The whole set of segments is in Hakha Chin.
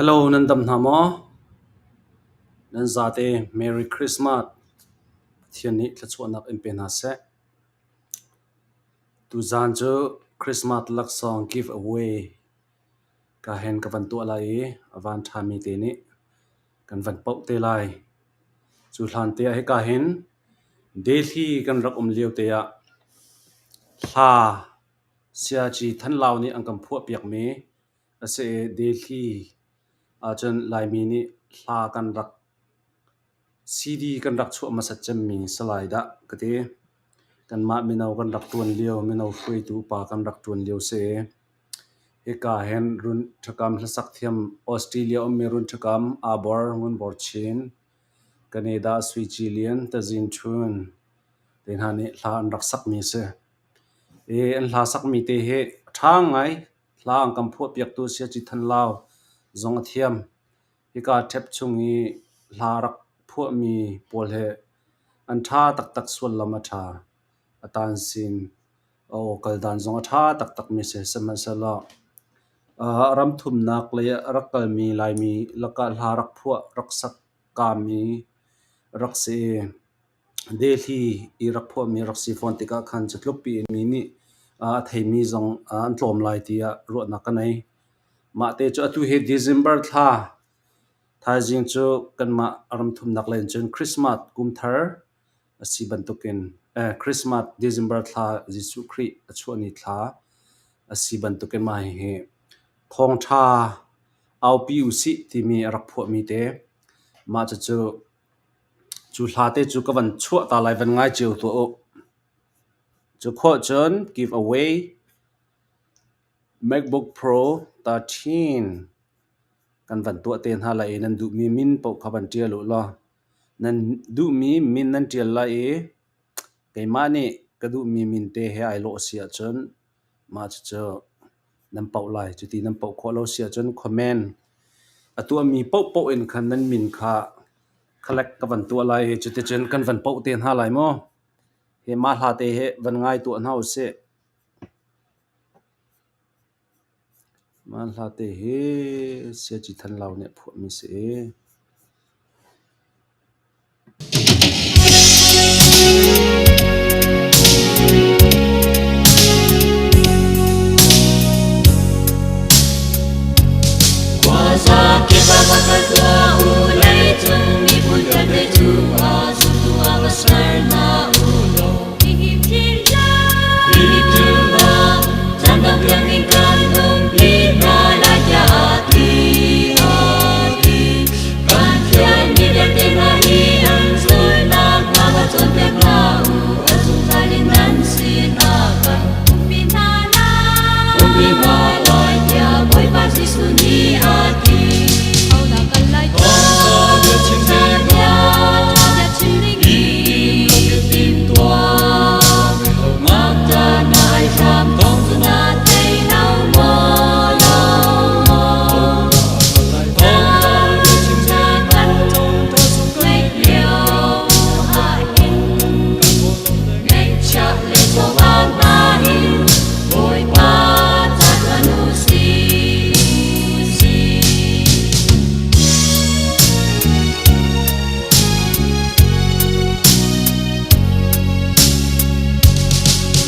Hello, nan dam hna maw? Nan zate Merry Christmas. Pathian nih thluachuahnak in pe hna seh. Tuzaan cu Christmas laksawng give away ka hen ka van tuah lai i a van ṭhami te nih kan van paoh te lai. Cu hlan te ah hika hin Delhi kan rak um lio te ah hla Siaci Thanlau nih an kan phuahpiakmi a si i Delhi ahcun Laimi nih hla kan rak CD kan rak chuah hmasat cemmi si lai dah ka ti. Kanmah mino kan rak ṭuan lio, mino hruaitu upa kan rak ṭuan lio si i hika hin Run Ṭhakam hlasak thiam Australia ummi Run Ṭhakam, Abor Ngun Bor Chin, Canada Sui Ci Lian, Tazin Ṭhun te hna nih hla an rak sakmi a si. I an hla sakmi te hi a ṭha ngai. Hla an kan phuahpiaktu Siaci Than Lau zong a thiam. Hika ṭhep chung i hla rak phuahmi pawl hi an ṭha taktak sullam a ṭha. A tansin a aw kal dan zong a ṭha taktakmi a si. Sihmanhsehlaw ram thumnak lei ah a rak kalmi Laimi lakah hla rak phuah rak sak kaami rak si i Delhi i rak phuahmi rak si fawn tikah khan cutluk piin mi nih a theimi zong an tlawm lai tiah ruahnak ka nei. Mahte cu atu hi December thla thaizing cu kanmah ram thumnak lei in cun Christmas kumthar a si bantukin Christmas December thla Jesuh Khrih a chuah ni thla a si bantukin mah hihi thawngṭha aupi usih timi a rak phuahmi te. Mah cucu cu hla te cu ka van chuah ta lai van ngai cio tuah u. Cu khawh cun give away MacBook Pro 13 kan van tuah te hna lai i nan duhmi min paoh kha van ṭial u law nan duhmi min nan ṭial lai i keimah nih ka duhmi min te he ai lawh si ahcun mah cucu nan paoh lai. Cuti nan paoh khawh lo si ahcun comment a tuahmi paohpaoh in khan nan min kha collect ka van tuah lai i cuticun kan van paoh te hna lai mu. Hi mah hla te hi van ngai tuah hna usih. Mah hla te hi Siaci Than Lau nih a phuahmi si. Khuazakip ah va kal tuah u, leicung miphun vialte cu a zultu ah va ser hna u law. Hihi thil bang caan dang tiangin kan umpi hna lai tiah a ti, a ti. Kan thianmi vialte hna hi an zulnak hna va cawnpiak hna u, a zungzal in nan sinah kan umpi hna lai. Umpi hna lai tiah Bawipa Jesuh nih a ti. Hodah kal lai Thawngṭha bia chim ding in tuah. Ngakṭah na ai hram thawng cu na thei lo maw, lo maw? Thawngṭha kan ngaih lio ahhin ngeihchiah le chawva hna in Bawipa ca ṭuan u sih.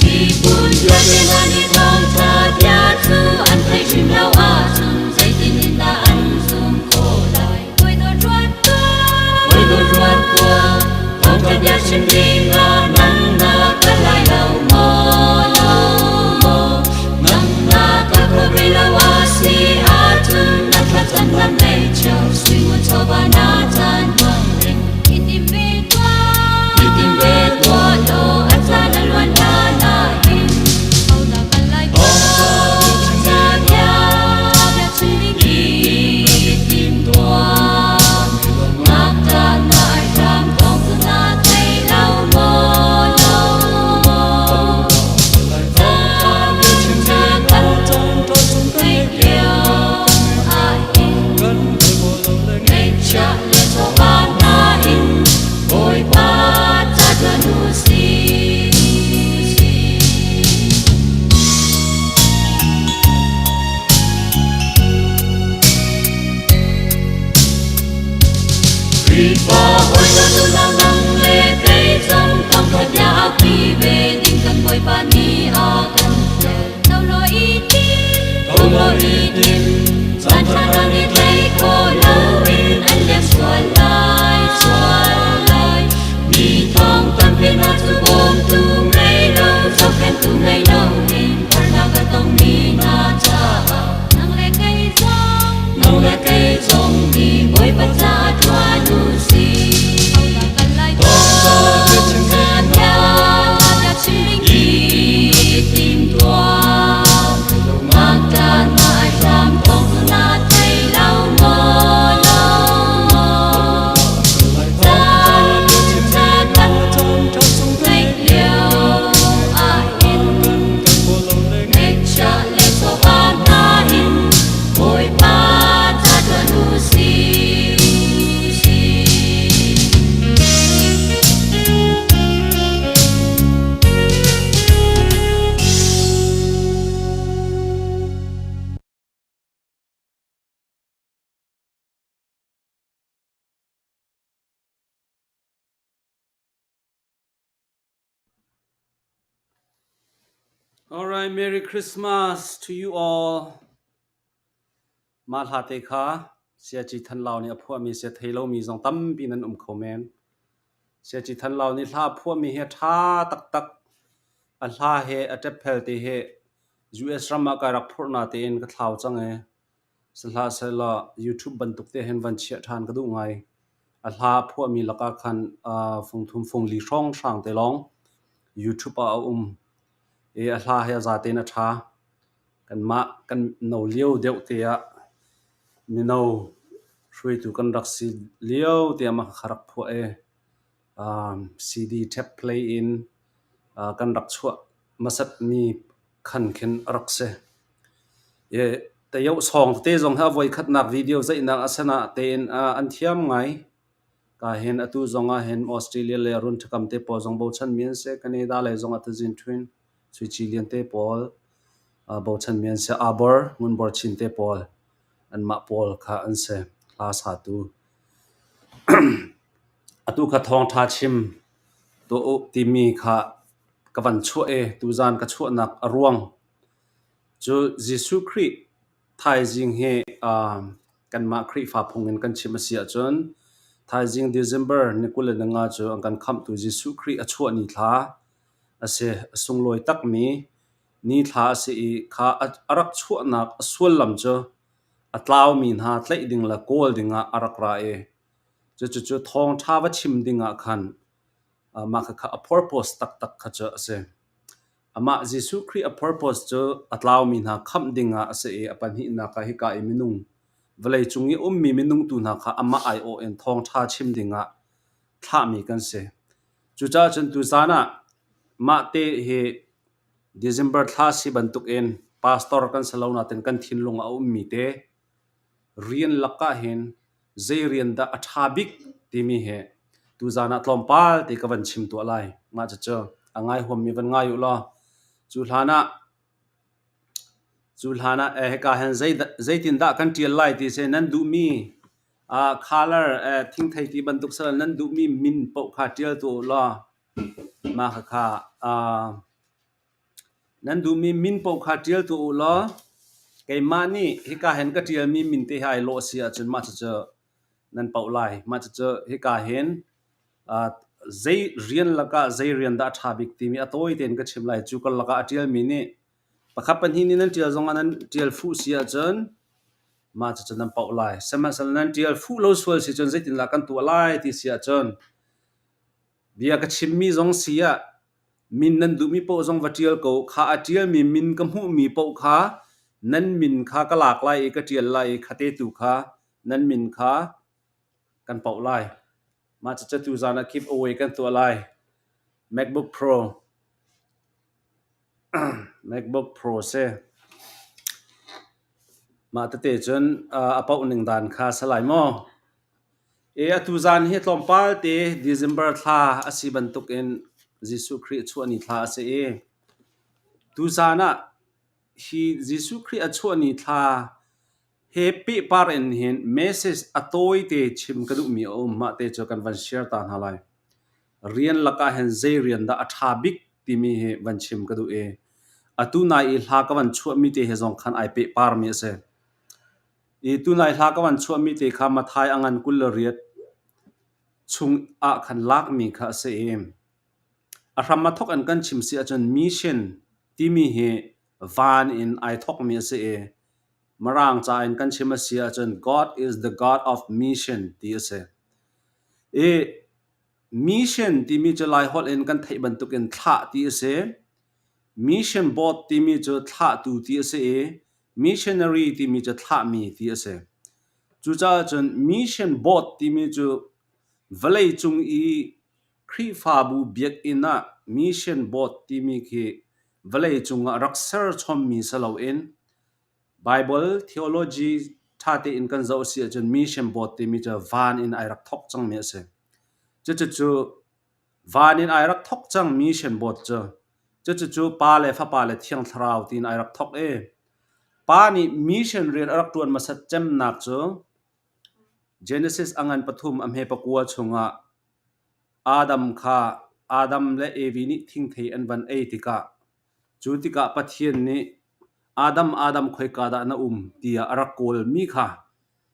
Miphun vialte hna nih thawngṭha bia cu an theih hrim lo ahcun zeitin in dah an zumh khawh lai? Hawi ruat tuah, hawi ruat tuah, thawngṭha bia chim ding ah nang na kal lai lo maw, lo maw? Nang na kal khawh rih lo a si ahcun na thlacam lam lei cio suingun chawva na caan hmang ding. I tim ve tuah, i tim ve tuah law a caan a luan hlan ahhin hodah kal lai Thawngṭha bia chim ding i tim tuah. Ngakṭah na ai hram thawng cu na thei lo maw, lo maw? Thawngṭha kan ngaih lio ahhin. Toidortu hna nang le kei zong thawngṭha bia aupi ve ding kan Bawipa nih a kan fial. Tho law i tim, tho law i tim, caan ṭha hna nih tlai khawh loin an liam sual lai, sual lai. Mi thong tampi hna cu bawmtu ngei lo, zohkhenhtu ngei loin harnak a tongmi hna caah nang le kei zong, nang le kei zong nih Bawipa caah ṭuan u sih. Hodah kal lai thawngṭha bia chim ding i timtuah. Ngakṭah na ai hram thawng cu na thei lo maw, lo maw? Caan ṭha kan ngeih lio ahhin ngeihchiah le chawva hna in Bawipa ca ṭuan u sih. All right, Merry Christmas to you all. Mah hla te kha Siaci Than Lau nih a phuahmi sia thei lomi zong tampi nan um kho men. Siaci Than Lau nih hla a phuahmi hi a ṭha taktak. A hla he a ṭephel te he US ram ah kai rak phurh natein ka thlau cang i sihlah YouTube bantuk te hin van chiah ṭhan ka duh ngai. A hla a phuahmi lakah khan fungthum fungli hrawnghrang te lawng YouTube ah a um i a hla hi a zatein a ṭha. Kanmah kan no lio deuh te ah mino hruaitu kan rak si lio te ah mah kha rak phuah i CD tape play in kan rak chuah hmasatmi khan khin a rak si. Tayoh sawng tete zong hi a voikhatnak video zeihnak a si natein an thiam ngai. Ka hin atu zong ah hin Australia le Run Ṭhakam te pawl zong bochanmi an si. Canada lei zong ah tuzin ṭhuin Suici Lian te pawl bochanmi an si. Abor, Ngunbor Chin te pawl anmah pawl kha an si. Hla satu. Atu kha thawngṭha chim tuah u timi kha ka van chuah i tuzaan ka chuahnak a ruang cu Jesuh Khrih thaizing hi kanmah Khrihfa phung in kan chim a si ahcun thaizing December ni 25 cu an kan khamhtu Jesuh Khrih a chuah ni thla a si. A sunglawi takmi ni thla a si i kha a rak chuahnak a sullam cu a tlaumi hna tlaih ding le kawl dingah a rak ra i cucu thawngṭha va chim dingah khan mah khakha a purpose taktak kha cu a si. Amah Jesuh Khrih a purpose cu a tlaumi hna khamh dingah a si i a pahnihnak ah hika i minung vawleicung i ummi minung tu hna kha amah aiawh in thawngṭha chim dingah thlahmi kan si. Cucaah cun tuzaan ah mahte hi December thla si bantukin pastor kan si lo nain kan thinlung ah a ummi te rian lakah hin zei rian dah a ṭha bik timi hi tuzaan ah tlawmpal te ka van chim tuah lai. Mah cucu a ngai huammi van ngai u law cu hlan ah cu hlan ah hika hin zeitindah kan ṭial lai ti si nan duhmi color thingthei ti bantuk sal nan duhmi min paoh kha ṭial tuah u law mah khakha Nan duhmi min paoh kha ṭial tuah u law keimah nih hika hin ka ṭialmi min te he ai lawh a si ahcun mah cucu nan paoh lai. Mah cucu hika hin zei rian lakah zei rian dah a ṭha bik timi a tawi tein ka chim lai. Cu karlak ah a ṭialmi nih pakhat pahnih nih nan ṭial zongah nan ṭial fuh si ahcun mah cucu nan paoh lai. Sihmanhsehlaw nan ṭial fuh lo sual si cun zeitindah kan tuah lai ti si ahcun bia ka chimmi zong si ah Min nan duhmi paoh zong va ṭial ko. Kha a ṭialmi min ka hmuhmi paoh kha nan min kha ka lak lai i ka ṭial lai i khate tu kha nan min kha kan paoh lai. Mah cucu tuzaan ah give away kan tuah lai. MacBook Pro. MacBook Pro si. Mah tete cun a paoh ning dan kha si lai maw? Atu zaan hi tlawmpal te December thla a si bantukin Jesuh Khrih chuah ni thla a si i tuzaan ah hi Jesuh Khrih a chuah ni thla Hi pehpar in hin message a tawite chim ka duhmi a um. Mah te cu kan van share ta hna lai. Rian lakah hin zei rian dah a ṭha bik timi hi van chim ka duh i atu nai i hla ka van chuahmi te he zong khan ai pehparmi a si. I tunai hla ka van chuahmi te kha Mathai a ngan 28 chung ah khan lakmi kha a si i a hram a thawk in kan chim si ahcun mission timi hi van in ai thawkmi a si i Mirang ca in kan chim a si ahcun God is the God of mission ti a si. I mission timi cu Laiholh in kan theih bantukin thlah ti a si. Mission board timi cu thlahtu ti a si i missionary timi cu thlahmi ti a si. Cucaah cun mission board timi cu vawleicung i Khrihfabu biakinn ah mission board timi khi vawleicung ah rak ser chommi si loin Bible theology ṭha tein kan zoh a si ahcun mission board timi cu van in ai rak thawk cangmi a si. Cucucu van in ai rak thawk cang mission board cu. Cucucu Pa le Fapa le Thiang Thlarau tiin ai rak thawk i Pa nih mission rian a rak ṭuan hmasat cemnak cu Genesis a ngan pathum a hme pakua chungah Adam kha Adam le Evi nih thingthei an van ei tikah cu tikah Pathian nih Adam, Adam khoika dah na um tiah a rak kawlmi kha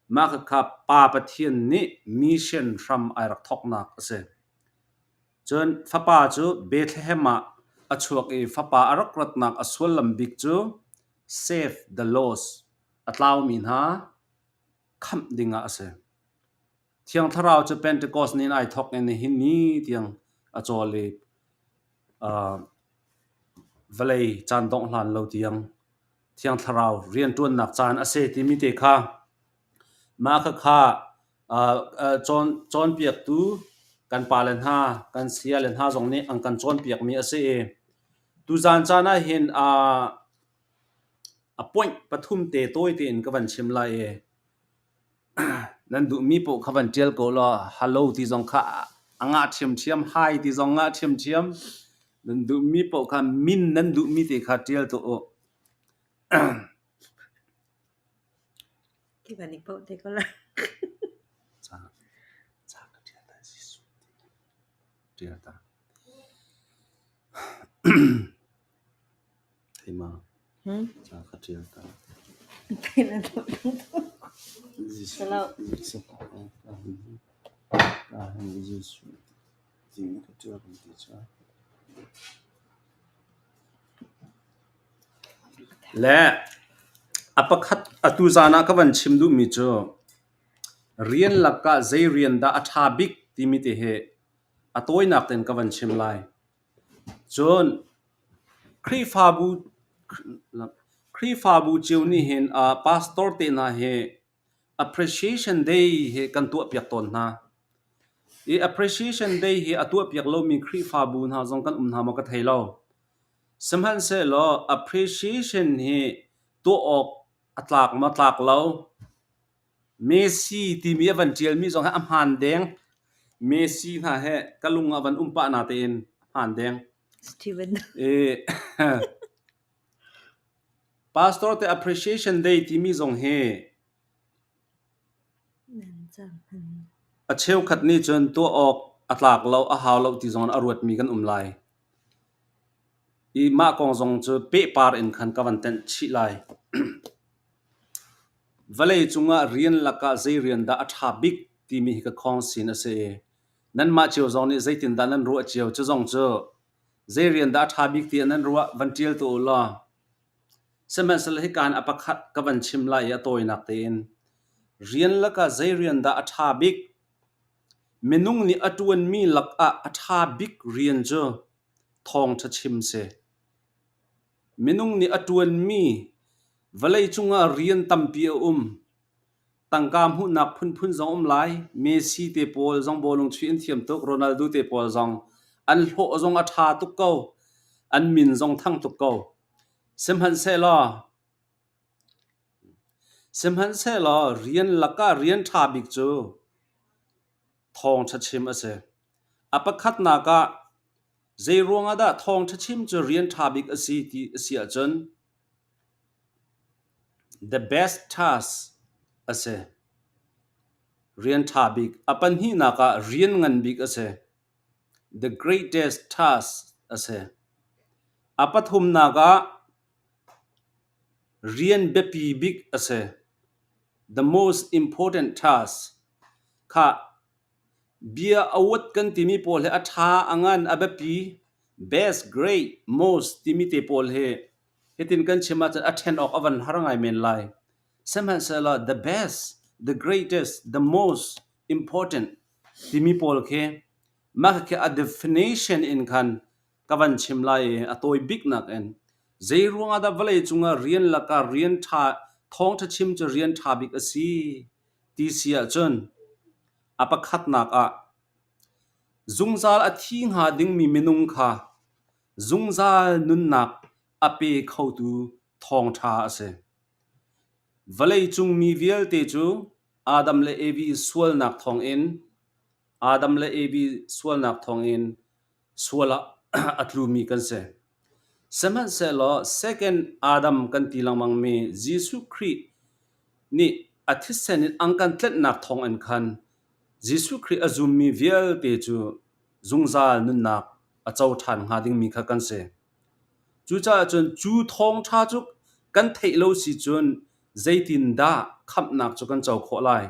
mah khakha Pa Pathian nih mission hram ai rak thawknak a si. Cun fapa cu Bethlehem ah a chuak i fapa a rak ratnak a sullam bik cu save the lost, a tlaumi hna khamh dingah a si. Thiang Thlarau cu Pentecost ni in ai thawk i nihin ni tiang a cawl i vawlei caan dongh hlan lo tiang Thiang Thlarau rianṭuannak caan a si timi te kha mah khakha cawnpiaktu kan pale hna, kan sayale hna zong nih an kan cawnpiakmi a si i tuzaan caan ah hin a point pathum te tawi tein ka van chim lai i Nan duhmi paoh kha van ṭial ko law hello ti zong kha a ngah ṭhiamṭhiam, hi ti zong ngah ṭhiamṭhiam. Nan duhmi paoh kha min nan duhmi te kha ṭial tuah u. Khi van i poh te ko la. Ca, ca ka ṭial ta Jesuh ti. Ṭial ta. Thei ma? Ca ka ṭial ta. Le a pakhat atu zaan ah ka van chim duhmi cu rian lakah zei rian dah a ṭha bik timi te hi a tawinak tein ka van chim lai. Cun Khrihfabu Khrihfabu cio nih hin pastor te hna hi Appreciation Day hi kan tuahpiak tawn hna. Hi Appreciation Day hi a tuahpiak lomi Khrihfabu hna zong kan um hna maw ka thei lo. Sihmanhsehlaw appreciation hi tuah awk a tlak maw tlak lo? Messi timi a van ṭialmi zong hi a hmaan deng. Messi hna he ka lung ah van um pah natein a hmaan deng. Steven. I Pastor te Appreciation Day timi zong hi a cheukhat nih cun tuah awk a tlak lo, a hau lo ti zong in a ruatmi kan um lai. I mah kong zong cu pehpar in khan ka van tenh chih lai. Vawlei cungah rian lakah zei rian dah a ṭha bik timi hi ka khawng sin a si i nanmah cio zong nih zeitindah nan ruah cio cu zong cu zei rian dah a ṭha bik tiah nan ruah van ṭial tuah u law sihmanhsehlaw hika hin a pakhat ka van chim lai i a tawinak tein rian lakah zei rian dah a ṭha bik minung nih a ṭuanmi lakah a ṭha bik rian cu thawngṭha chim si. Minung nih a ṭuanmi vawleicung ah rian tampi a um. Tangka hmuhnak phunphun zong um lai. Messi te pawl zong bawlung chuih an thiam tuk. Ronaldo te pawl zong an hlawh zong a ṭha tuk ko. An min zong thang tuk ko. Sihmanhsehlaw sihmanhsehlaw rian lakah rian ṭha bik cu thawngṭha chim a si. A pakhatnak ah Zeiruang ah dah thawngṭha chim cu rian ṭha bik a si ti a si ahcun the best task. a si. Rian ṭha bik. A pahnihnak ah rian ngan bik a si. The greatest task a si. A pathumnak ah rian biapi bik a si. The most important task. Khah, bia a uat kan timi pawl hi a ṭha, a ngan, a biapi, best, great, most timi te pawl hi hitin kan chim ahcun a ṭhen awk a van har ngai men lai. Sihmanhsehlaw the best, the greatest, the most important timi pawl khi mah khi a definition in khan ka van chim lai i a tawi biknak in zei ruangah dah vawlei cungah rian lakah rian ṭha thawngṭha chim cu rian ṭha bik a si ti si ahcun a pakhatnak ah zungzal a thi hnga dingmi minung kha zungzal nunnak a pe khotu thawngṭha a si. Vawleicung mi vialte cu Adam le Evi sualnak thawngin Adam le Evi sualnak thawngin sual ah a tlumi kan si. Sihmanhsehlaw second Adam kan ti lengmangmi Jesuh Khrih nih a thisen in an kan tlenhnak thawngin khan Jesuh Khrih a zummi vialte cu zungzal nunnak a co ṭhan hnga dingmi kha kan si. Cucaah cun cu thawngṭha cu kan theih lo si cun zeitindah khamhnak cu kan co khawh lai?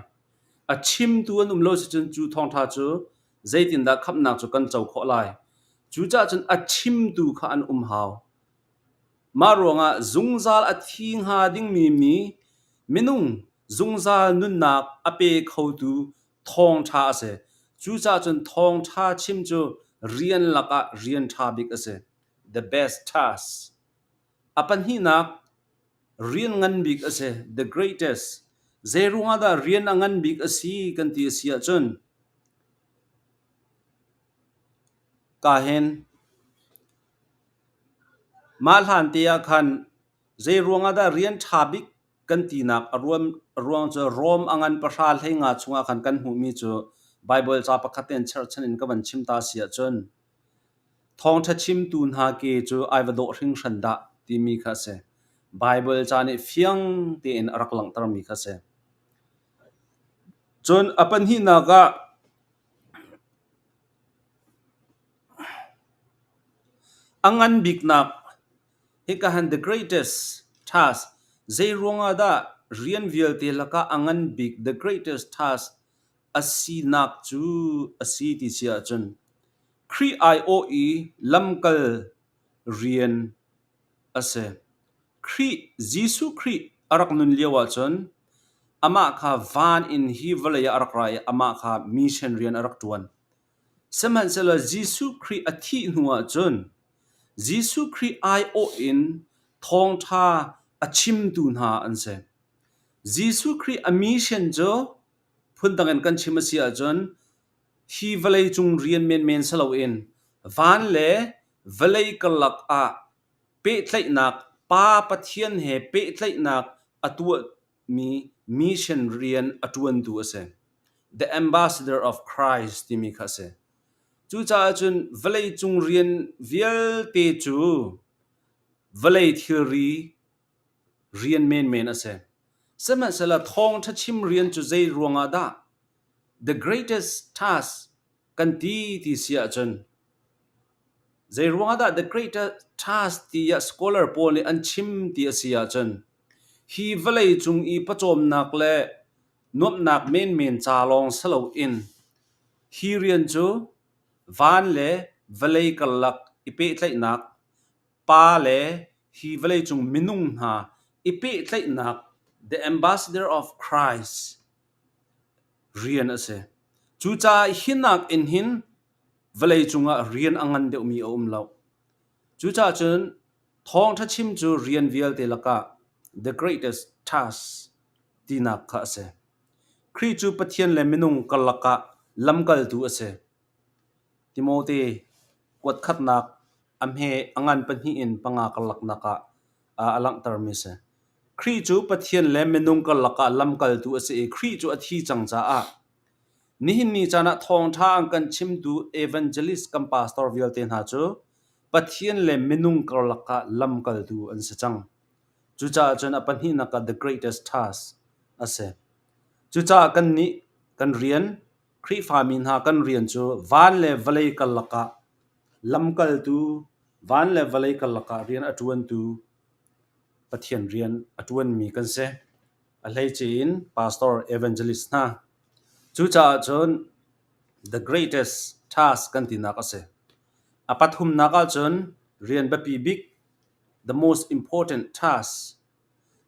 A chimtu an um lo si cun cu thawngṭha cu zeitindah khamhnak cu kan co khawh lai? Cucaah cun a chimtu kha an um hau. Mah ruangah zungzal a thi hnga dingmi mi minung zungzal nunnak a pe khotu thawngṭha a si. Cucaah cun thawngṭha chim cu rian lakah rian ṭha bik a si. The best task. A pahnihnak, rian ngan bik a si. The greatest. Zeiruangah dah rian a ngan bik a si kan ti a si ahcun kahin mah hlan te ah khan zeiruangah dah rian ṭha bik kan tinak a ruang cu Rom a ngan pahra hleinga chungah khan kan hmuhmi cu Baibal ca pakhat tein cherhchan in ka van chim ta si ahcun thawngṭha chimtu hna ke cu ai va dawh hringhran dah timi kha a si. Baibal ca nih fiang tein a rak langhtermi kha a si. Cun a pahnihnak ah a ngan biknak Hika han the greatest task zeiruangah dah rian vialte lakah a ngan bik the greatest task a sinak cu a si ti si ahcun Khrih aiawh i lamkal rian a si. Khrih Jesuh Khrih a rak nun lio ahcun amah kha van in hi vawlei ah a rak ra i amah kha mission rian a rak ṭuan. Sihmanhsehlaw Jesuh Khrih a thih hnu ahcun Jesuh Khrih aiawh in thawngṭha a chimtu hna an si. Jesuh Khrih a mission cu phundang in kan chim a si ahcun hi vawleicung rian menmen si loin van le vawlei karlak ah pehtlaihnak Pa Pathian he pehtlaihnak a tuahmi mission rian a ṭuantu a si. The Ambassador of Christ timi kha a si. Cucaah cun vawleicung rian vialte cu vawlei thilri rian menmen a si. Sihmanhsehlaw thawngṭha chim rian cu zei ruangah dah the greatest task kan ti ti si ahcun zei ruangah dah the greatest task tiah scholar pawl nih an chim ti a si ahcun hi vawleicung i pawcawmnak le nuamhnak menmen ca lawng si loin Hi rian cu van le vawlei karlak i pehtlaihnak, pa le hi vawleicung minung hna i pehtlaihnak the ambassador of Christ rian a si. Cucaah hi nakin hin vawleicung ah rian a ngan deuhmi a um lo. Cucaah cun thawngṭha chim cu rian vialte lakah the greatest task tinak kha a si. Khrih cu Pathian le minung karlak ah lamkaltu a si. Timote kuatkhatnak a hme a ngan pahnih in panga karlaknak ah a langhtermi a si. Khrih cu Pathian le minung karlak ah lamkaltu a si i Khrih cu a thi cang caah nihin ni caan ah thawngṭha an kan chimtu evangelist kan pastor vialte hna cu Pathian le minung karlak ah lamkaltu an si cang. Cucaah cun a pahnihnak ah the greatest task a si. Cucaah kannih kan rian, Khrihfami hna kan rian cu van le vawlei karlak ah lamkaltu, van le vawlei karlak ah rian a ṭuantu Pathian rian a ṭuanmi kan si. A hleice in pastor evangelist hna. Cucaah cun the greatest task kan tinak a si. A pathumnak ahcun rian biapi bik, the most important task,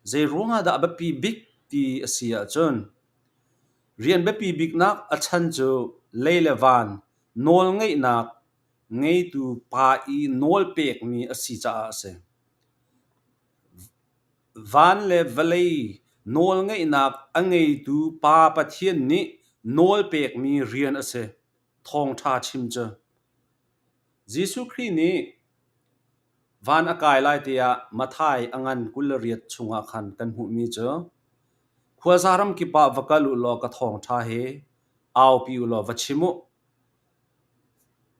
Zeiruang ah dah a biapi bik ti a si ahcun rian biapi biknak a chan cu lei le van nawlngeihnak ngeitu pa i nawl pekmi a si caah a si. Van le vawlei nawlngeihnak a ngeitu Pa Pathian nih nawl pekmi rian a si. Thawngṭha chim cu. Jesuh Khrih nih Van a kai lai tiah Matthai a ngan 28 chungah khan kan hmuhmi cu khuaza ramkip ah va kal u law ka thawngṭha hi aupi u law va chim u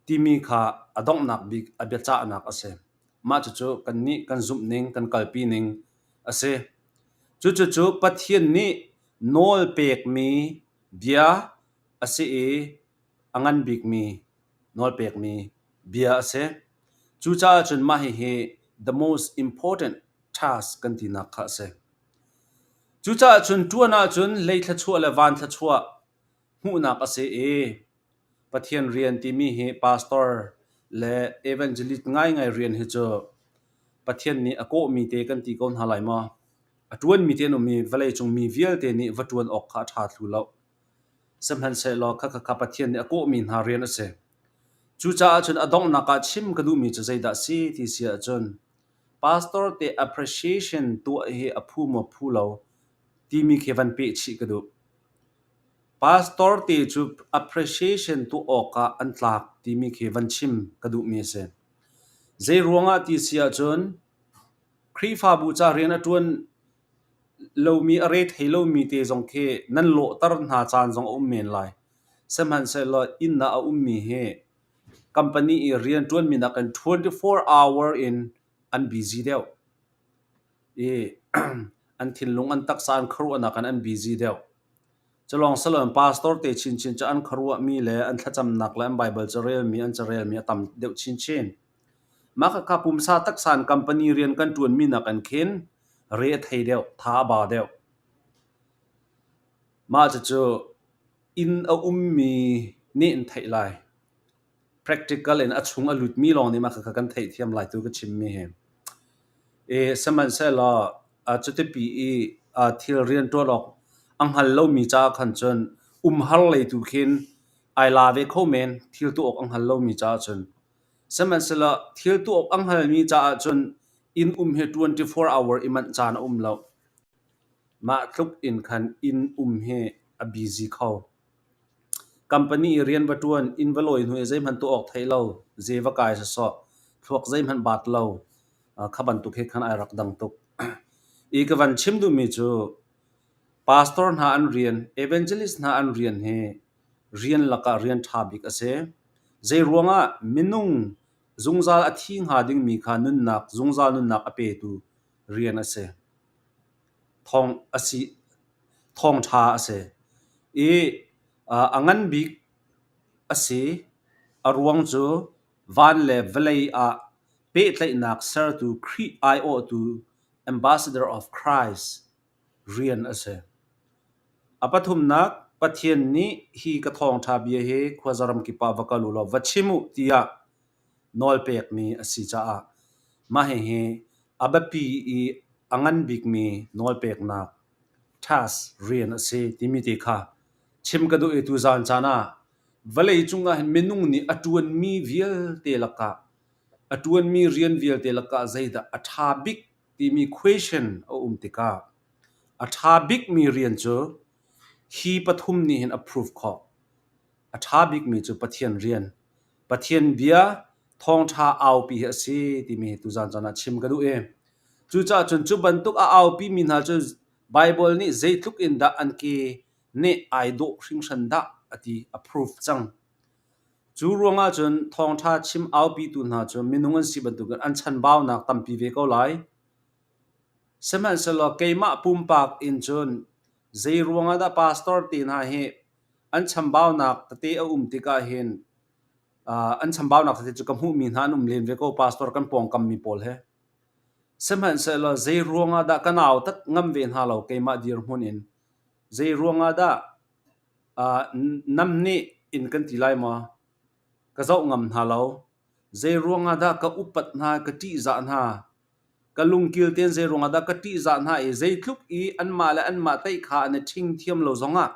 timi kha a donghnak bik a biacahnak a si. Mah cucu kannih kan zumhning, kan kalpi ning a si. Cucucu Pathian nih nawl pekmi bia a si i a ngan bikmi nawl pekmi bia a si. Cucaah cun mah hihi the most important task kan tinak kha a si. Cucaah cun ṭuan ahcun lei thluachuah le van thluachuah hmuhnak a si i Pathian rian timi hi pastor le evangelist ngaingai rian hi cu Pathian nih a kawhmi te kan ti ko hna lai maw? A ṭuanmi te an um i vawleicung mi vialte nih va ṭuan awk kha a ṭha thlu lo. Sihmanhsehlaw khakha Pathian nih a kawhmi hna rian a si. Cucaah cun a donghnak ah chim ka duhmi cu zeidah a si ti si ahcun pastor te appreciation tuah hi a phu maw phu lo timi khi van peh chih ka duh. Pastor te cu appreciation tuah awkah an tlak timi khi van chim ka duhmi a si. Zeiruangah ti si ahcun Khrihfabu ca rian a ṭuan lomi a re thei lomi te zong khi nan lawhter hna caan zong a um men lai. Sihmanhsehlaw inn ah a ummi hi company i rianṭuanmi nakin 24 hour in an busy deuh i an thinlung an taksa an khuaruahnak in an busy deuh. Culawng siloin pastor te chinchin cu an khuaruahmi le an thlacamnak le an Baibal carelmi an carelmi a tam deuh chinchin. Mah khakha pumsa taksa in company rian kan ṭuanmi nakin khin re a thei deuh, tha a ba deuh. Mah cucu inn a ummi nih an theih lai. Practical in a chung a lutmi lawng nih mah khakha kan theihthiam lai tu ka chimmi hi. I sihmanhsehlaw cutipi i thil rianṭuan awk a hngal lomi caah khan cun umhar lei tu khin ai la ve kho men thil tuah awk a hngal lomi caah cun. Sihmanhsehlaw thil tuah awk a hngalmi caah cun inn um hi 24 hour i manh caan a um lo. Mah tluk in khan inn um hi a busy kho. Company i rian va ṭuan, inn va lawi hnu i zeihmanh tuah awk theih lo, ze va kai sawsawh, thluak zeihmanh baat lo, kha bantuk he khan ai rak dang tuk. I ka van chim duhmi cu pastor hna an rian, evangelist hna an rian hi rian lakah rian ṭha bik a si. Zeiruangah minung zungzal a thi hnga dingmi kha nunnak, zungzal nunnak a petu rian a si. Thawng a si, thawngṭha a si. I a ngan bik a si. A ruang cu van le vawlei ah pehtlaihnak sertu Khrih aiawhtu Ambassador of Christ rian a si. A pathumnak, Pathian nih hi ka thawngṭha bia hi khuaza ramkip ah va kal u law va chim u tiah nawlpekmi a si caah mah hihi a biapi i a ngan bikmi nawlpeknak task rian a si timi te kha chim ka duh i tuzaan caan ah vawleicung ah hin minung nih a ṭuanmi vialte lakah a ṭuanmi rian vialte lakah zeidah a ṭha bik timi question a um tikah a ṭha bikmi rian cu hi pathum nih hin a prove khawh. A ṭha bikmi cu Pathian rian, Pathian bia thawngṭha aupi hi a si timi hi tuzaan caan ah chim ka duh i cucaah cun cu bantuk a aupimi hna cu Baibal nih zeitluk in dah an ke nih ai dawh hringhran dah a ti a prove cang. Cu ruangah cun thawngṭha chim aupitu hna cu minung an si bantukin an chanbaunak tampi ve ko lai. Sihmanhsehlaw keimah pumpak in cun Zei ruangah dah pastor te hna hi an chambaunak tete a um tikah hin an chambaunak tete cu ka hmuhmi hna an um len ve ko pastor kan pawngkam mi pawl he. Sihmanhsehlaw zei ruangah dah ka nautat ngam ve hna lo keimah dirhmun in. Zei ruangah dah namneh in kan ti lai maw? Ka zoh ngam hna lo. Zei ruangah dah ka upat hna, ka ṭihzah hna? Ka lungkil tein zei ruangah dah ka ṭihzah hna i zeitluk i anmah le anmah teih kha an i ṭhing thiam lo zongah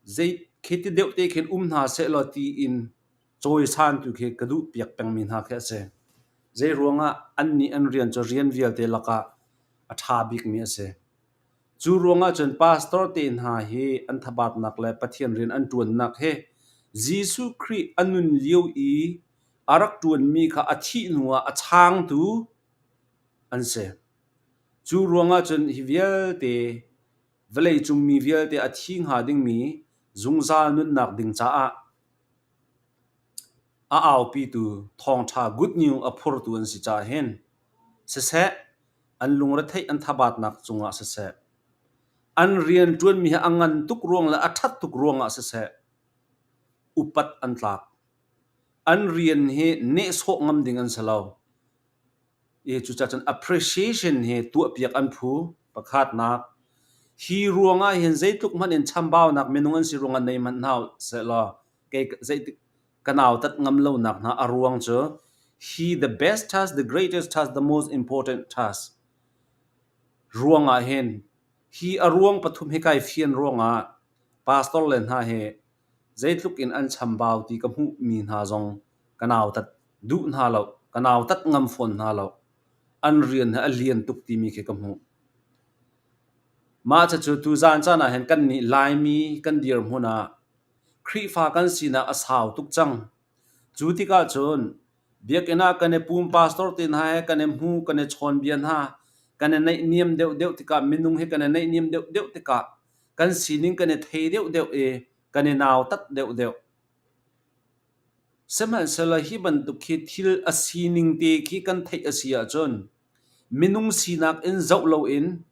zei khiti deuh te khin um hna sehlaw tiin cawisan tu khi ka duh piak pengmi hna khi a si. Zei ruangah annih an rian cu rian vialte lakah a ṭha bikmi a si. Cu ruangah cun pastor te hna hi an thabatnak le Pathian rian an ṭuannak hi Jesuh Khrih a nun lio i a rak ṭuanmi kha a thih hnuah a chaangtu an si. Cu ruangah cun hi vialte vawleicung mi vialte a thi hnga dingmi zungzal nunnak ding caah a aupitu thawngṭha good news a phurtu an si caah hin siseh an lungretheih an thabatnak cungah siseh, an rianṭuanmi hi a ngan tuk ruang le a ṭhat tuk ruangah siseh, upat an tlak. An rian hi nehsawh ngam ding an si lo. I cucaah cun appreciation hi tuahpiak an phu. Pakhatnak, hi ruangah hin zeitluk hmanh in chambaunak minung an si ruangah nei hmanh hna sehlaw kei zeitik ka nautat ngam lonak hna a ruang cu hi the best task, the greatest task, the most important task ruangah hin hi a ruang pathum hi kai fian ruangah pastor le hna hi zeitluk in an chambau ti ka hmuhmi hna zong ka nautat duh hna lo, ka nautat ngam fawn hna lo. An rian hi a lian tuk timi khi ka hmuh. Mah cucu tuzaan caan ah hin kannih Laimi kan dirhmun ah Khrihfa kan sinak a sau tuk cang. Cu tikah cun biakinn ah kan i pum, pastor te hna he kan i hmu, kan i chawnbia hna, kan i naihniam deuhdeuh tikah minung hi kan i naihniam deuhdeuh tikah kan sining kan i thei deuhdeuh i kan i nautat deuhdeuh. Sihmanhsehlaw hi bantuk hi thil a sining te khi kan theih a si ahcun minung sinak in zoh loin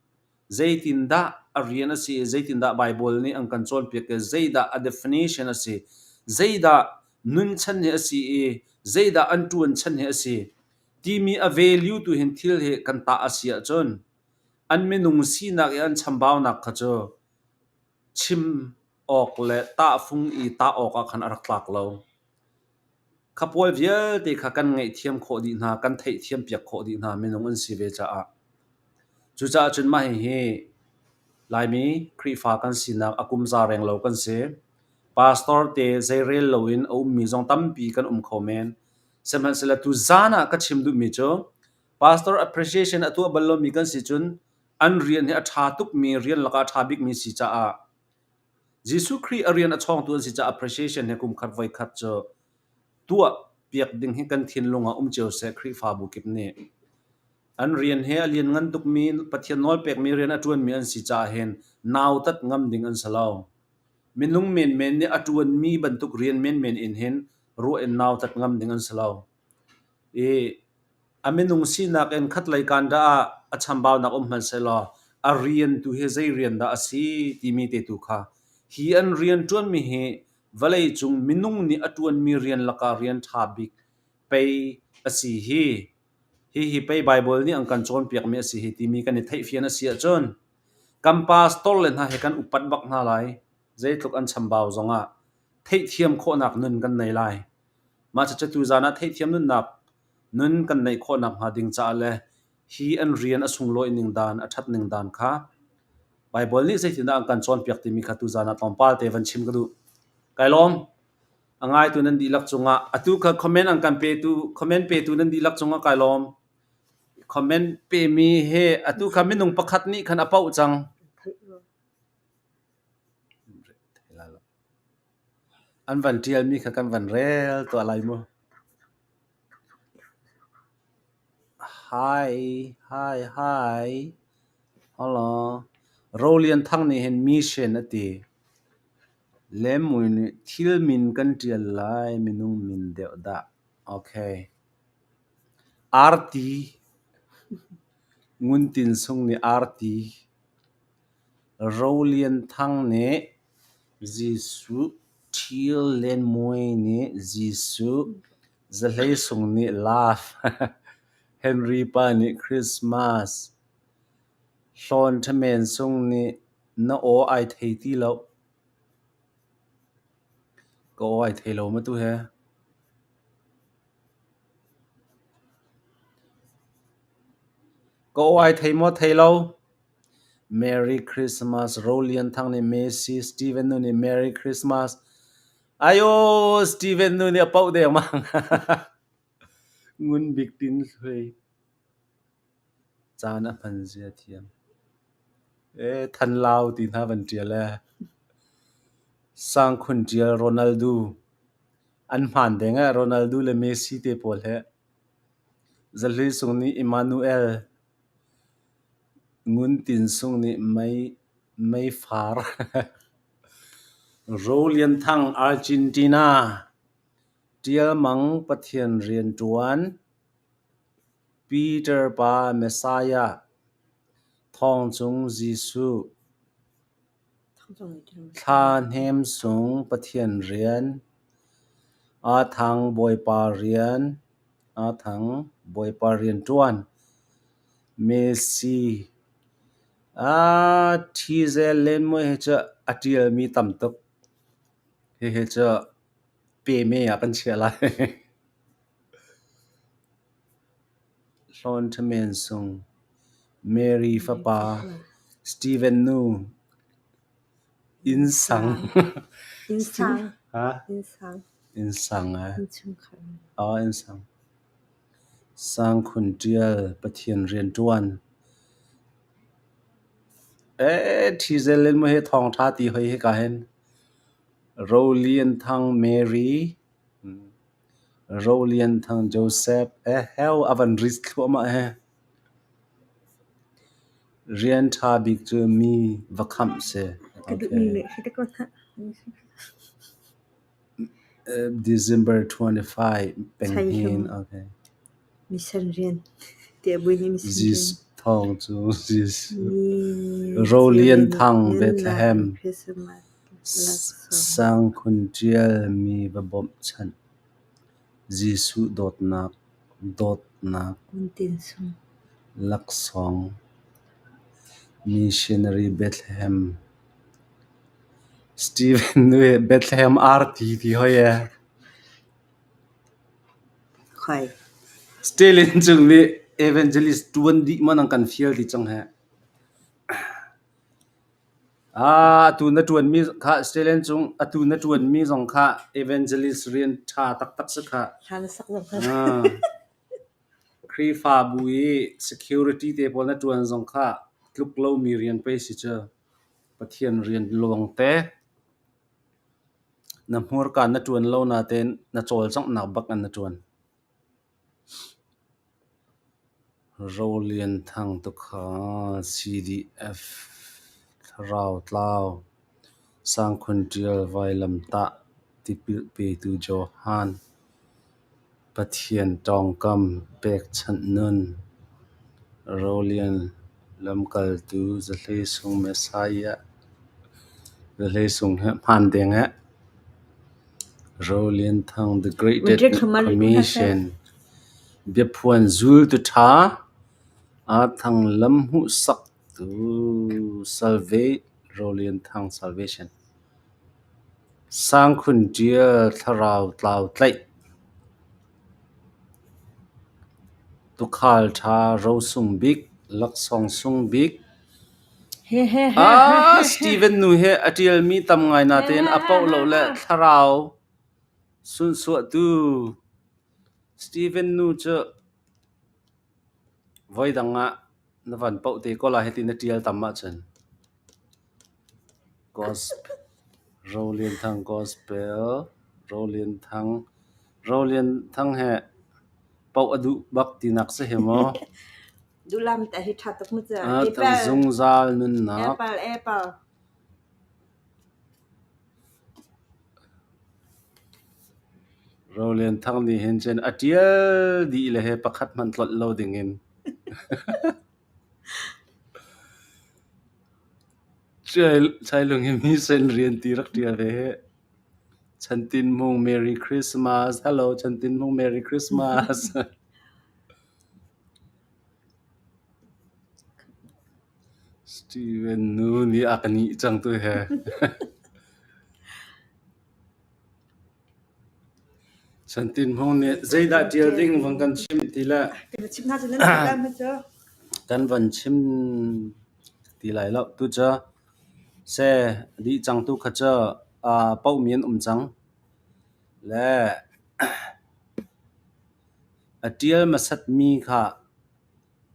zeitindah a rian a si i zeitindah Baibal nih an kan cawnpiak i zeidah a definition a si, zeidah nunchan hi a si i zeidah an ṭuanchan hi a si timi a value tu hin thil hi kan tah a si ahcun an minung sinak i an chambaunak kha cu chim awk le tahfung i tah awkah khan a rak tlak lo. Kha pawl vialte kha kan ngaihthiam khawh dih hna, kan theihthiam piak khawh dih hna minung an si ve caah. Cucaah cun mah hihi Laimi Khrihfa kan sinak a kum za reng lo kan si. Pastor te zeirel loin a ummi zong tampi kan um kho men. Sihmanhsehlaw tu zan ah ka chim duhmi cu pastor appreciation a tuah bal lomi kan si cun an rian hi a ṭha tukmi rian lakah a ṭha bikmi si caah Jesuh Khrih a rian a chawngtu an si caah appreciation hi kum khat voikhat cu tuah piak ding hi kan thinlung ah um cio seh Khrihfabu kip nih. An rian hi a lianngan tukmi Pathian nawlpekmi rian a ṭuanmi an si caah hin nautat ngam ding an si lo. Minung menmen nih a ṭuanmi bantuk rian menmen in hin ruah in nautat ngam ding an si lo. I A minung sinak in khatlei kan dah ah a chambaunak um hmanhsehlaw a rian tu hi zei rian dah a si timi te tu kha hi an rian ṭuanmi hi vawleicung minung nih a ṭuanmi rian lakah rian ṭha bik pei a si hi. Hihi pei Baibal nih an kan cawnpiakmi a si hi timi kan i theihfian a si ahcun kan pastor le hna hi kan upat bak hna lai. Zeitluk an chambau zongah theihthiam khawhnak nun kan nei lai. Mah cucu tuzaan ah theihthiam nunnak nun kan neih khawh nakhnga ding caah le hi an rian a sunglawi ning dan, a ṭhat ning dan kha Baibal nih zeitindah an kan cawnpiak timi kha tuzaan ah tlawmpal te van chim ka duh. Kai lawm. A ngaitu nan dihlak cungah atu kha comment an kan petu comment petu nan dihlak cungah kai lawm. Comment pemi he atu kha minung pakhat nih khan a poh cang. An van ṭialmi kha kan van rel tuah lai mu. Hi, hi, hi. Hello. Rolian Thang nih hin mission a ti. Lemmui nih thil min kan ṭial lai, minung min deuh dah. Okay. Arti. Ngun Tin Sung nih arti. Rolian Thang nih Jesuh, Ṭhil Len Mawi nih Jesuh, Za Hlei Sung nih Love, Henry pa nih Christmas, Hlawn Ṭha Men Sung nih Na aw ai thei ti lo. Ka aw ai thei lo maw tu he? Ka aw ai thei maw thei lo? Merry Christmas Rolian Thang nih Messi Steven nu nih Merry Christmas Ayo Steven nu nih a poh dengmang Ngun Bik Tin Hluai caan a hman zia thiam ee Than Lau ti hna van ṭial ee Sangkhun ṭial Ronaldo an hmaan deng ee Ronaldo le Messi te pawl he Zahlui Sung nih Emmanuel Ngun Tin Sung nih Meifar Rolian Thang Argentina Ṭial Mang Pathian rianṭuan Peter pa Messiah Thawng Cung Jesuh Thla Hnem Sung Pathian rian Aa Thang Bawipa rian Aa Thang Bawipa rianṭuan Messi Ṭhizel lenmawi hi cu a ṭialmi tam tuk. Hihi cu peme ah kan chiah lai. Hlawn Ṭha Men Sung, Mary fapa, Steven nu, Inn Sang. Inn Sang. Ha? Inn Sang. Inn Sang eh. Innchungkhar. Oh, Inn Sang. Sangkhun Ṭial, Pathian rianṭuan. Eh, ṭhizel in maw hi thawngṭha ti hoi hika hin. Rolian Thang Mary, Rolian Thang Joseph, eh heu a van rit thluahmah he. Rian ṭha bik cu mi va khamh si. Ka duhmi leh khi te ko hna. December 25 penghin. Okay. Mission rian. Tiah bui nih mission rian. Thawng cu Jesuh. Rolian Thang Bethlehem. Sangkhun ṭial mi va bawmhchanh. Jesuh dawtnak, dawtnak. Laksawng. Missionary Bethlehem. Steven nih Bethlehem arti ti hoi ee. Khoi. Stalin cung nih evangelist ṭuan dih maw nang kan fial ti cang he. Ah, atu na ṭuanmi kha Stalin cung atu na ṭuanmi zong kha evangelist rian ṭha taktak si kha. Hla na sak zong kha. Ah. Khrihfabu i security te pawl na ṭuan zong kha tluk lomi rian pei si cu. Pathian rian lawngte. Na hmurka na ṭuan lo nain na cawlcanghnak bak in na ṭuan. Rolian Thang Tukhal, CDF, Thlarau Tlau, Sangkhun Ṭial Vailamtah, Tipil petu Johan, Pathian ṭawngkam pekchanh nun, Rolian lamkaltu Zahlei Sung Messiah, Zahlei Sung hi hmaan deng eh. Rolian Thang The Great Commission, Biaphuan zultu ṭha, Aa Thang lam hmuhsaktu Rolian Thang Salvation. Sangkhun ṭial thlarau tlau tlaih, Tuukhal ṭha rosung bik, laksawng sung bik. Ah, Steven nu hi a ṭialmi tam ngai natein a paoh lo le thlarau sunsuahtu Steven nu cu voidang ah na van paoh te ko lai hiti na ṭial tam ahcun. Gospel Rolian Thang Gospel Rolian Thang Rolian Thang he paoh a duh bak tinak si hi maw? Duhlam te hi ṭha tuk mu cu. Ah, zungzal nunnak. Apple, apple. Rolian Thang nih hin cun a ṭial dih le he pakhat hmanh tlolh lo dingin. Chailung hi mission rian ti rak ṭial ve hih. Chantin Hmung Merry Christmas. Hello Chantin Hmung Merry Christmas. Steven nu nih a ka nih cang tu he. Chantin Hmung nih zeidah ṭial ding van kan chimh ti le Kan chim hna cu nan theih lai ma cu? Kan van chim ti lai lo. Tu cu seh dih cang tu kha cu paohmi an um cang. Le a ṭial hmasatmi kha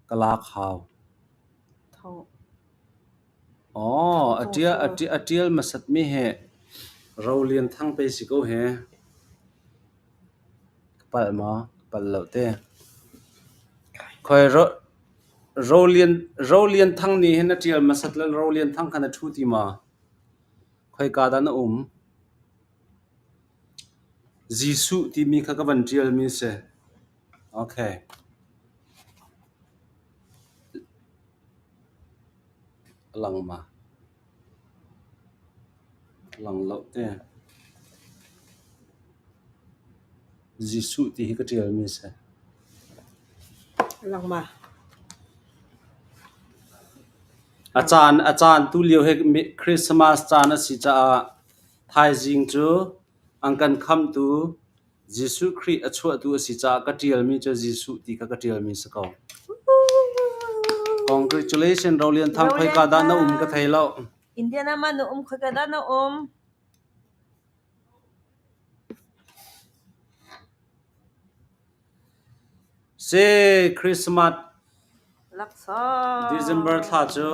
ka lak hau. Aw, a ṭial hmasatmi hi Ro Lian Thang pei si ko hi. Ka palh maw? Ka palh lo te. Khoi Ro Lian Thang nih hin a ṭial hmasat le Ro Lian Thang kha na ṭhu ti maw? Khoika dah na um? Jesuh timi kha ka van ṭialmi a si. Okay. A lang ma? A lang lo te. Jesuh ti hi ka ṭialmi a si. A lang ma? A caan tu lio hi Christmas caan a si caah thaizing cu an kan khamhtu Jesuh Khrih a chuahtu a si caah ka ṭialmi cu Jesuh ti kha ka ṭialmi si ko. Congratulations Ro Lian Thang khoika dah na um ka thei lo. Indiana ma na um khoika dah na um? Si Christmas Laksawng. December thla cu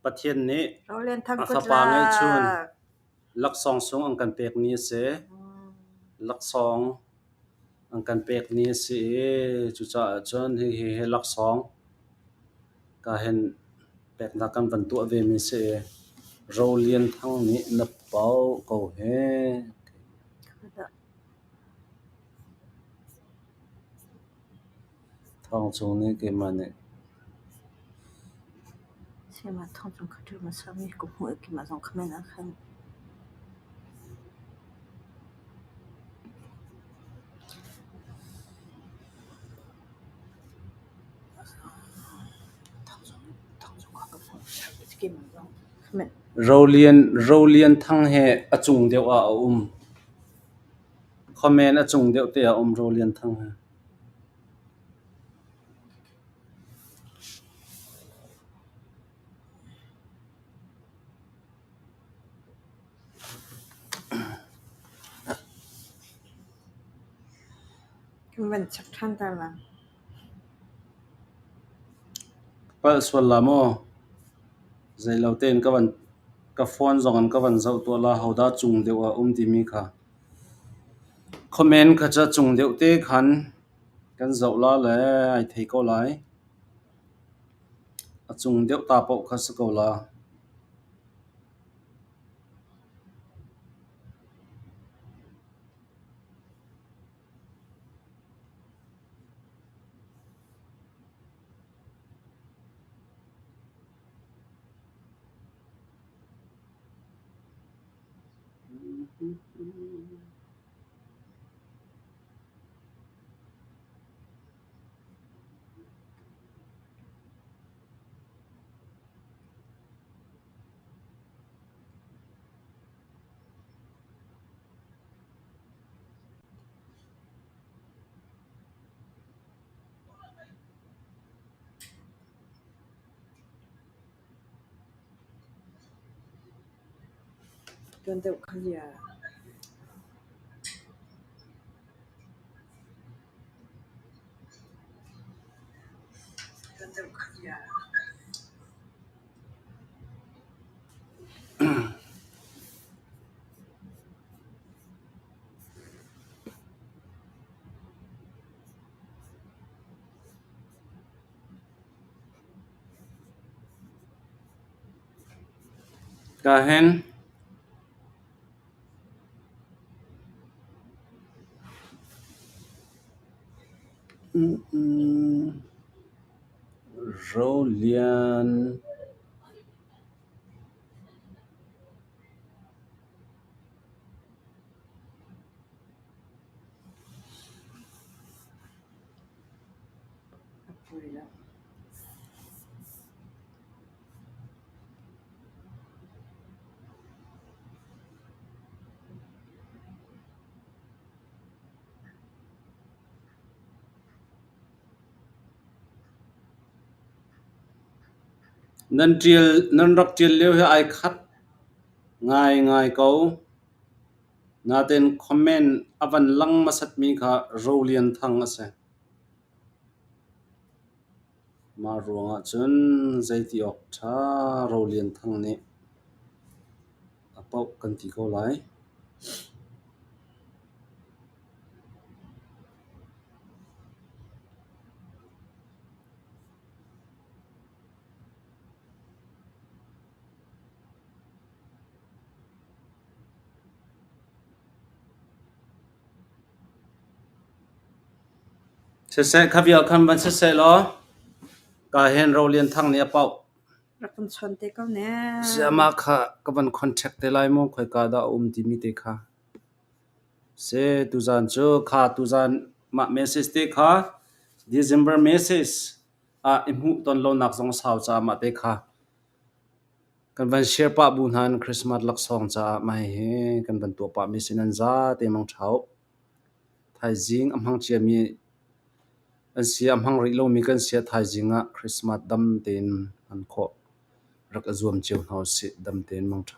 Pathian nih Ro Lian Thang a fapa ngeihchun laksawng sung an kan pek ni a si. Laksawng an kan pek ni a si i cucaah cun hihi hi laksawng ka hin peknak kan van tuah ve mi si i Ro Lian Thang nih na pau ko hi. Thawng Cung nih keimah nih Ro Lian Thang he a cung deuh ah a um. Khuamen a cung deuh te ah a um Ro Lian Thang he. Kan van chek ṭhan ta lai. Palh sual la maw? Zeilo tein ka van ka phone zong in ka van zoh tuah la hodah cung deuh ah um timi kha. Comment kha ca cung deuh te khan kan zoh la le ai thei ko lai. A cung deuh ta paoh kha si ko la. Tuan deuh kha zia. Ka hen. Ro Lian. Poi lo. Nan ṭial nan rak ṭial lio hi ai khat ngaingai ko. Nain comment a van lang hmasatmi kha Rolian Thang a si. Mah ruangah cun zeiti awk ṭha Rolian Thang nih a paoh kan ti ko lai. Siseh kha vial khan van siseh law ka hen Rolian Thang nih a paoh. Rak kan chawn te ko ne. Siamah kha ka van contact te lai mu khoika dah a um timi te kha. Si tuzaan cu kha tuzaan mah message te kha December message ah i hmuh ton lonak zong a sau caah mah te kha kan van share pah bu hna in Christmas laksawng caah mah hihi kan van tuah pahmi si nan za te mang ṭha u. Thaizing a hmang ciami an si a hmang rih lomi kan si ah thaizing ah Christmas dam tein hman khawh rak i zuam cio hna usih. Dam tein mang ṭha.